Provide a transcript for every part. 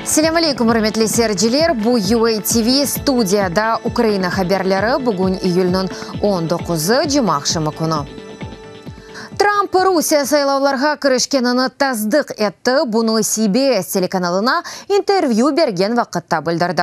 Selâm aleyküm, ürmetli seyirciler! Bu UA TV, studiyada Ukraina haberleri, bugün iyülniñ 19-ı, cumaaqşamı künü. Tramp Rusiye saylavlarğa kirişkenini tasdıq etti, bunı CBS telekanalına intervyü bergen vaqıtta bildirdi.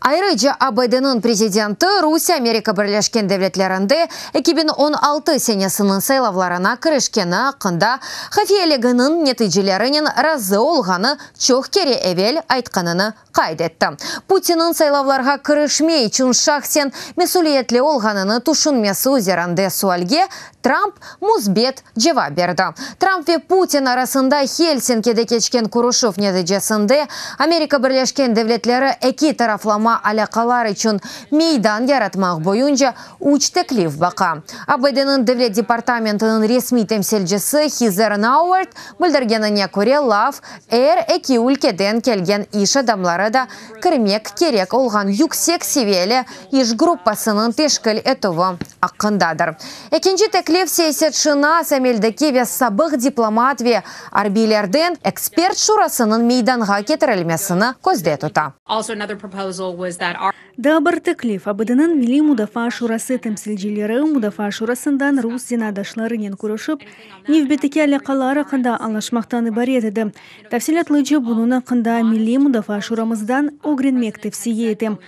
Ayrıca ABDniñ prezidenti Rusiye Amerika Birleşken Devletlerinde 2016 senesiniñ saylavlarına kirişkeni aqqında hafiyeliginiñ neticelerinen razı olğanı çoq kere evel aytqanını qayd etti. Putinniñ saylavlarğa kirişme içün şahsen mesüliyetli olğanını tüşünmesi üzerinde sualge Tramp müsbet cevap berdi. Tramp ve Putin arasında Helsinkide keçken körüşüv neticesinde Amerika Birleşken Devletleri eki taraflama alâqalar içün meydan yaratmaq boyunca üç teklif baqa. ABDniñ Devlet departamentiniñ resmiy temsilcisi Heather Nauert bildirgenine köre, laf er eki ülkeden kelgen iş adamları da kirmek kerek olğan yüksek seviyeli iş gruppasınıñ teşkil etüvi aqqındadır. Ekinci teklif siyasetşınas, ameldeki ve sabıq diplomat ve arbiylerden ekspert şurasınıñ meydanğa ketirilmesini közde tuta. Daa bir teklif, ABDniñ Milliy mudafaa şurası temsilcileri Mudafaa şurasından rus zenaatdaşlarınen körüşip, nevbetteki alâqalar aqqında añlaşmaqtan ibaret edi. Tafsilâtlıca bunıñ aqqında Milliy mudafaa şuramızdan ögrenmek tevsiye etem.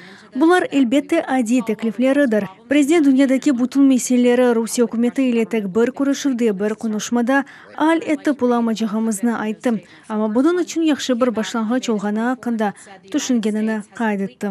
Bular, elbette, adiy teklifleridir. Prezident dünyadaki bütün meseleleri Rusiye ükümeti ile tek bir körüşüvde, bir qonuşmada al etip olamacağımıznı ayttı. Amma bunıñ içün yahşı bir başlanğıç olğanı aqqında tüşüngenini qayd etti.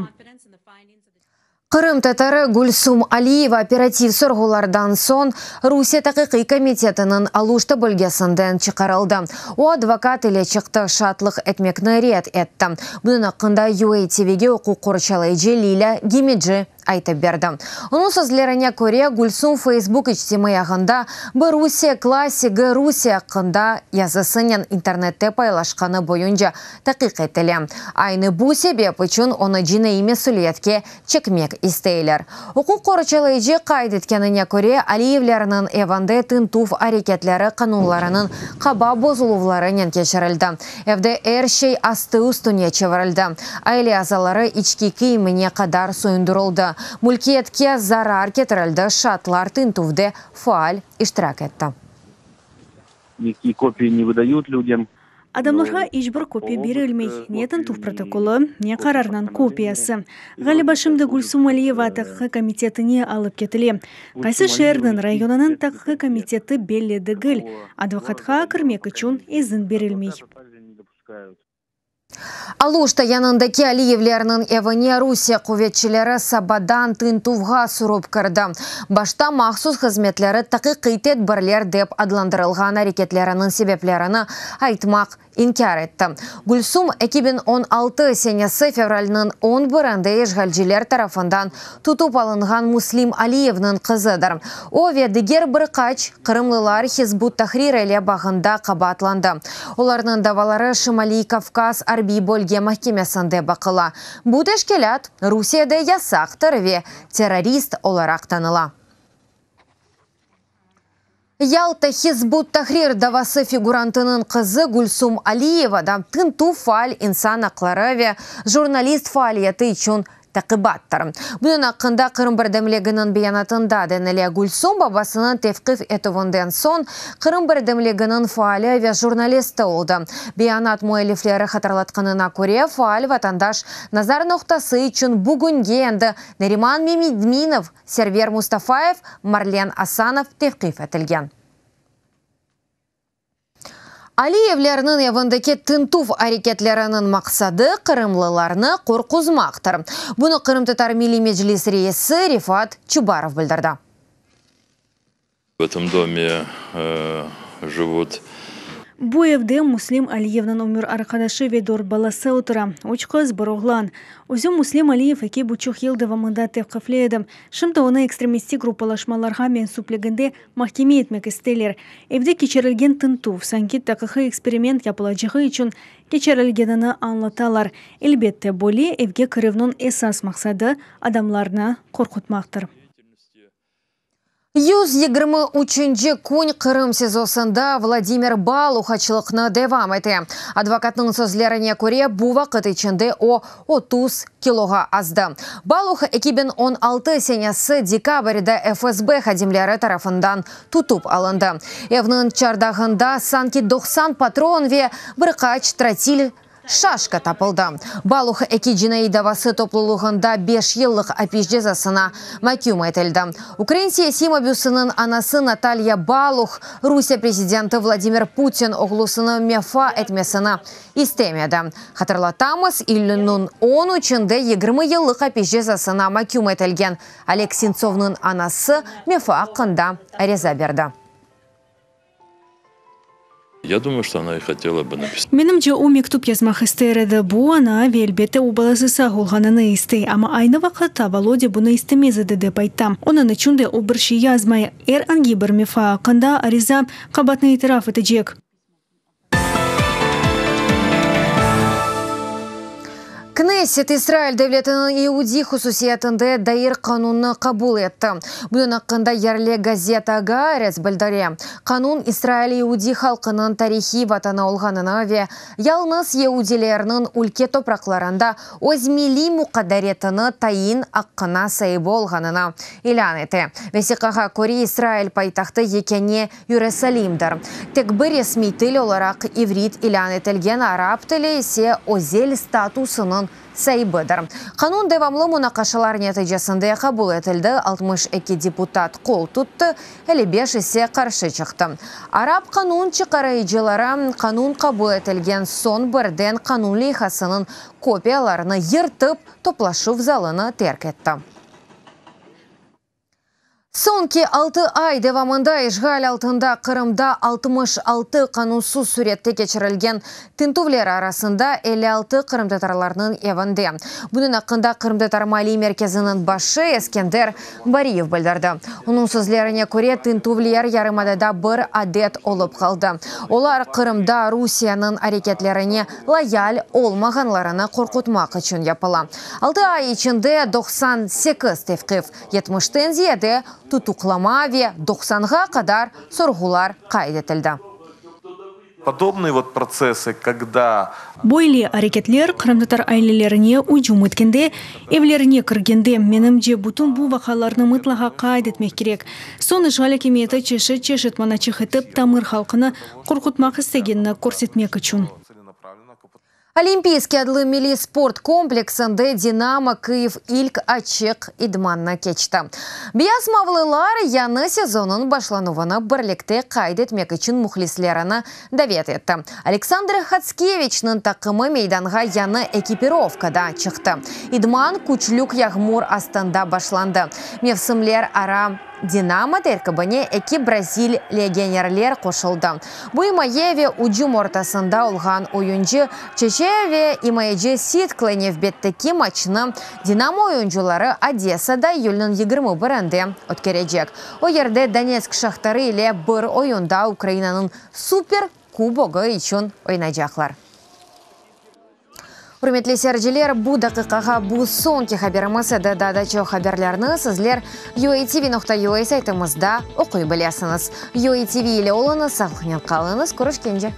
Qırımtatarı Gülsum Aliyeva operativ sorğulardan soñ Rusiye Taqiqiy komitetiniñ Aluşta bölgesinden çıqarıldı. O, advokat ile çıqtı, şaatlıq etmekni red etti. Bunıñ aqqında UA TVge uquq qorçalayıcı Lilâ Gemeci aytıp berdi. Onıñ sözlerine köre, Gülsum Facebook içtimaiy ağında bir Rusiye klassigi Rusiye aqqında yazısınen internette paylaşqanı boyunca taqiq etile. Aynı bu sebep içün onı cinaiy mesüliyetke çekmek isteyler. Uquq qorçalayıcı qayd etkenine köre, Aliyevlerniñ evinde tintüv areketleri qanunlarınıñ qaba bozuluvlarınen keçirildi. Evde er şey astı-üstüne çevirildi, aile azaları içki kiyimine qadar soyundırıldı, mülkiyetke zarar ketirildi, şaatlar tintüvde faal iştirak etti. Nikiy kopiyi ne vıdayut lüdyam. Adamlarğa iç bir kopiya berilmey, ne tintüv protokolı, ne qararnıñ kopiyası. Ğaliba, şimdi Gülsum Aliyeva Taqiqat komitetine alıp ketile. Qaysı şeerniñ, rayonınıñ taqiqat komiteti belli degil. Advokatqa kirmek içün izin berilmey. Aluşta yanındaki Aliyevlerniñ evine Rusiye quvetçileri sabadan tintüvğa sürip kirdi. Başta mahsus hızmetleri taqiqiy tedbirler dep adlandırılğan areketleriniñ sebeplerini aytmaq inkâr etti. Gülsum 2016 senesi fevralniñ on birinde işğalciler tarafından tutıp alınğan Müslim Aliyevniñ qızıdır. O ve diger bir qaç qırımlılar Hizb ut-Tahrir ile bağında qabaatlandı. Olarnıñ davaları Şimaliy Kavkaz arbiy bölge mahkemesinde baqıla. Bu teşkilât Rusiyede yasaqtır ve terrorist olaraq tanıla. Yalta Hizb ut-Tahrir davası figurantınıñ qızı Gülsum Aliyeva da tintüv faal insan aqları ve jurnalist faaliyeti içün taqibattır. Bunıñ aqqında Qırım birdemliginiñ beyanatında denile. Gülsum babasınıñ tevqif etüvinden soñ Qırım birdemliginiñ faali ve jurnalisti oldı. Beyanat müellifleri hatırlatqanına köre, faal vatandaş nazar noqtası içün bugünge endi Nariman Memedminov, Server Mustafayev, Marlen Asanov tevqif etilgen. Aliyevlerniñ evindeki tintüv areketleriniñ maqsadı qırımlılarnı qorquzmaqtır. Bunı Qırımtatar Milliy Meclis reisi Refat Çubarov bildirdi. V etom dome jivut. Bu evde Müslim Aliyevniñ ömür arqadaşı ve dört balası otura, üç qız, bir oğlan. Özü Müslim Aliyev eki buçuq yıl devamında tevqifli edi. Şimdi onı ekstremistik gruppalaşmalarğa mensüpliginde mahkeme etmek isteyler. Evde keçirilgen tintüv, sanki taqiqiy eksperiment yapılacağı içün keçirilgenini añlatalar. Elbette, böyle evge kirüvniñ esas maqsadı, adamlarnı qorqutmaqtır. 123-nci kün Qırım SİZOsında Vladimir Baluh açlıqnı devam ete. Advokatnıñ sözlerine köre, bu vaqıt içinde o, 30 kiloğa azdı. Baluh 2016 senesi dekabrde FSB hadimleri tarafından tutıp alındı. Evniñ çardağında sanki 90 patron ve bir qaç trotil Şaşka tapıldı. Baluh eki cinaiy davası toplulığında beş yıllıq apis cezasına maküm etildi. Ukrain siyasiy mabüsiniñ anası Natalya Baluh, Rusiye prezidenti Vladimir Putin oğlusını mefa etmesini istemedi. Hatırlatamız, iyülniñ on üçünde 20 yıllıq apis cezasına maküm etilgen Oleg Sentsovnıñ anası mefa aqqında ariza berdi. Ya dumаю, çto ona i hotela bı napisat. Menimce, o mektüp yazmaq ister edi. Bu ana ve, elbette, o balası sağ olğanını istey. Amma aynı vaqıtta Volodya bunı istemez edi, dep ayta. Onıñ içün de o bir şey yazmay. Er angi bir mefa aqqında ariza qabaatnı itiraf etecek. Knesset İsrail devletiniñ yeudiy hususiyetinde dair qanunnı qabul etti. Bunıñ aqqında yerli gazeta Gaaretz bildire. Qanun İsrail yeudiy halqınıñ tarihiy vatanı olğanını ve yalıñız yeudilerniñ ülke topraqlarında öz milliy muqadderetini tayin aqqına saibi olğanını ilân ete. Vesiqağa köre, İsrail paytahtı yekâne Yerusalimdir. Tek bir resmiy til olaraq ivrit ilân etilgen, arap tili ise özel statusınıñ saibidir. Qanun devamlı munaqaşalar neticesinde qabul etildi, 62 deputat qol tuttı, 55 ise qarşı çıqtı. Arap qanun çıqarıcıları qanun qabul etilgen soñ birden qanun leyhasınıñ kopiyalarını yırtıp, toplaşuv zalını terk etti. Soñki altı ay devamında işğal altında Qırımda 66 qanunsız sürette keçirilgen tintüvler arasında 56 qırımtatarlarnıñ evinde. Bunıñ aqqında Qırımtatar Maaliy Merkeziniñ başı Eskender Bariyev bildirdi. Onıñ sözlerine köre, tintüvler yarımadada bir adet olıp qaldı. Olar Qırımda Rusiyeniñ areketlerine loyal olmağanlarını qorqutmaq içün yapıla. Altı ay içinde 98 tevqif, Yetmişten ziyade tutuqlama ve doqsanğa qadar sorğular qayd etildi. Podobnıye vot protsessy, kogda. Böyle areketler qırımtatar ailelerine ücüm etkende, evlerine kirgende, menimce, bütün bu vaqalarnı mıtlaqa qayd etmek kerek. Soñ işğal akimiyeti çeşit-çeşit manaçıq etip, tamır halqını qorqutmaq istegenini körsetmek içün. Olimpiyskiy adlı milliy sport kompleksinde Dinamo Kıyiv ilk açıq idmannı keçti. Beyaz-mavlılar yañı sezonnıñ başlanuvını birlikte qayd etmek içün mühlislerini davet etti. Aleksandr Hatskeviçniñ taqımı meydanğa yañı ekipirovkada çıqtı. İdman küçlük yağmur astında başlandı. Mevsimler ara Dinamo terkibine eki brazil legionerler qoşuldı. Bu imaye ve ücüm ortasında olğan oyuncı Çeçe ve imayeci Sidkle nevbetteki maçnı Dinamo oyuncıları Odessada iyülniñ 21-inde ötkerecek. O yerde Donetsk Şahtarı ile bir oyunda Ukrainanıñ Super Kubogı içün oynaycaqlar. Ürmetli seyirciler, bu daqiqağa bu soñki haberimiz edi. Daa da çoq haberlerni sizler UATV.ua saytımızda oquy bilesiñiz. UATV ile oluñız, sağlıqnen qalıñız, körüşkence!